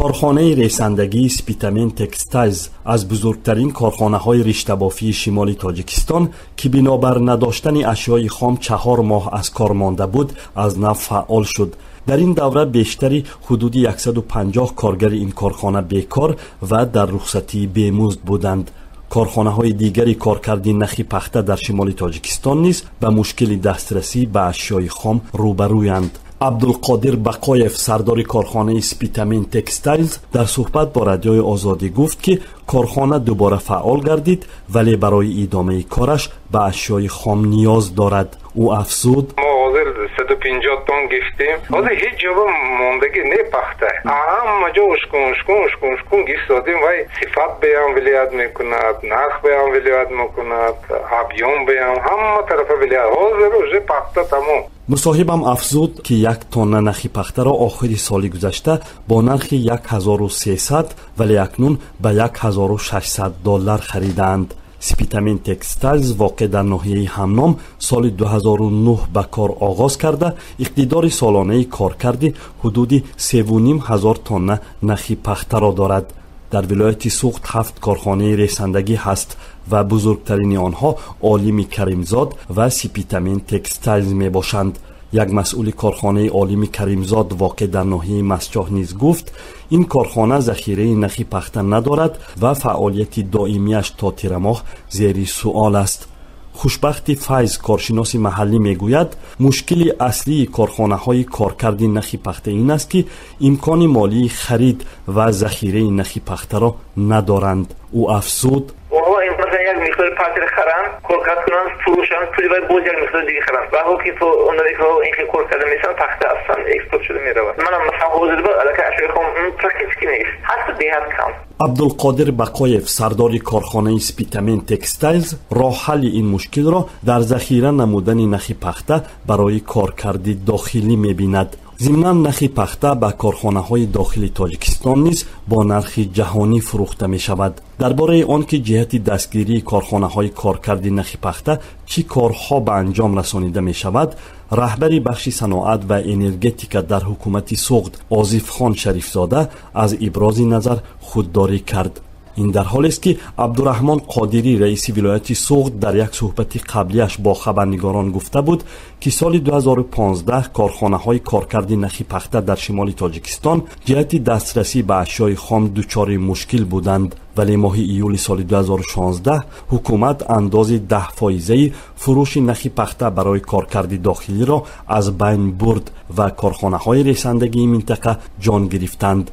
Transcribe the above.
Корхонаи ресандагии Спитамен Текстайлз аз бузургтарин корхонаҳои риштабофии шимоли Тоҷикистон, ки бинобар надоштани ашёи хом 4 моҳ аз кор монда буд, аз нав фаъол шуд. Дар ин давра бештари ҳудуди 150 коргари ин корхона бекор ва дар рухсатии бемузд буданд. Корхонаҳои дигари коркарди нахи пахта дар шимоли Тоҷикистон низ ба мушкили дастрасӣ ба ашёи хом рӯбарӯянд. Абдулқодир Бақоев, сардори корхонаи Спитамен Текстайлз, дар суҳбат бо Радиои Озодӣ гуфт, ки корхона дубора фаъол гардид, вале барои идомаи кораш ба ашёи хом ниёз дорад. Ӯ афзуд: Ҳозир 150 тон гирифтем. Ҳозир ҳеҷ ҷо мондагӣ не пахта, ҳама ҷо ушкун, ушкун, ушкун, ушкун гирифтодем. Вай сифат беам влиять мекунад, нарх беам влиять мекунад, объём беам, ҳама тарафа влиять. Ҳозир уже пахта тамом. Мусоҳибам афзуд, ки 1 тонна нахи пахтаро охири соли гузашта бо нархи 1300, вале акнун ба 1600 доллар харидаанд. Спитамен Текстайлз, воқеъ дар ноҳияи ҳамном, соли 2009 ба кор оғоз карда, иқтидори солонаи коркарди ҳудуди 3,5 ҳазор тонна нахи пахтаро дорад. Дар вилояти Суғд ҳафт корхонаи ресандагӣ ҳаст ва бузургтарини онҳо Олими Каримзод ва Сипитамен Текстайлз мебошанд. Як масъули корхонаи Олими Каримзод, воқеъ дар ноҳияи Мастчоҳ, низ гуфт, ин корхона захираи нахи пахта надорад ва фаъолияти доимияш то тирамоҳ зери суол аст. Хушбахти Файз, коршиноси маҳаллӣ, мегӯяд, мушкили аслии корхонаҳои коркарди нахи пахта ин аст, ки имкони молии харид ва захираи нахи пахтаро надоранд. Ӯ афзуд: Як миқдори партия харанд, коркард кунанд, фурӯшанд, пули вай боз як миқдори дига харанд ва ҳо ки ин хел кор карда месан, пахта аслан экспорт шуда меравад. Манам, масалан, ҳозир ба аллакай ашёи хом практически нест, ҳаст, беҳад кам. Абдулқодир Бақоев, сардори корхонаи Спитамен Текстайлз, роҳ ҳалли ин мушкилро дар захира намудани нахи пахта барои коркарди дохилӣ мебинад. Зимнан, нахи пахта ба корхонаҳои дохили Тоҷикистон низ бо нархи ҷаҳонӣ фурӯхта мешавад. Дар бораи он ки ҷиҳати дастгирии корхонаҳои коркарди нахи пахта чӣ корҳо ба анҷом расонида мешавад, раҳбари бахши саноат ва энергетика дар ҳукумати Суғд Озифхон Шарифзода аз ибрози назар худдорӣ кард. Ин дар ҳолест, ки Абдураҳмон Қодирӣ, раиси вилояти Суғд, дар як суҳбати қаблияш бо хабарнигорон гуфта буд, ки соли 2015 корхонаҳои коркарди нахи пахта дар шимоли Тоҷикистон ҷиҳати дастрасӣ ба ашёи хом дучори мушкил буданд, вале моҳи июли соли 2016 ҳукумат андози 10 фоизаи фурӯши нахи пахта барои коркарди дохилиро аз байн бурд ва корхонаҳои ресандагии минтақа ҷон гирифтанд.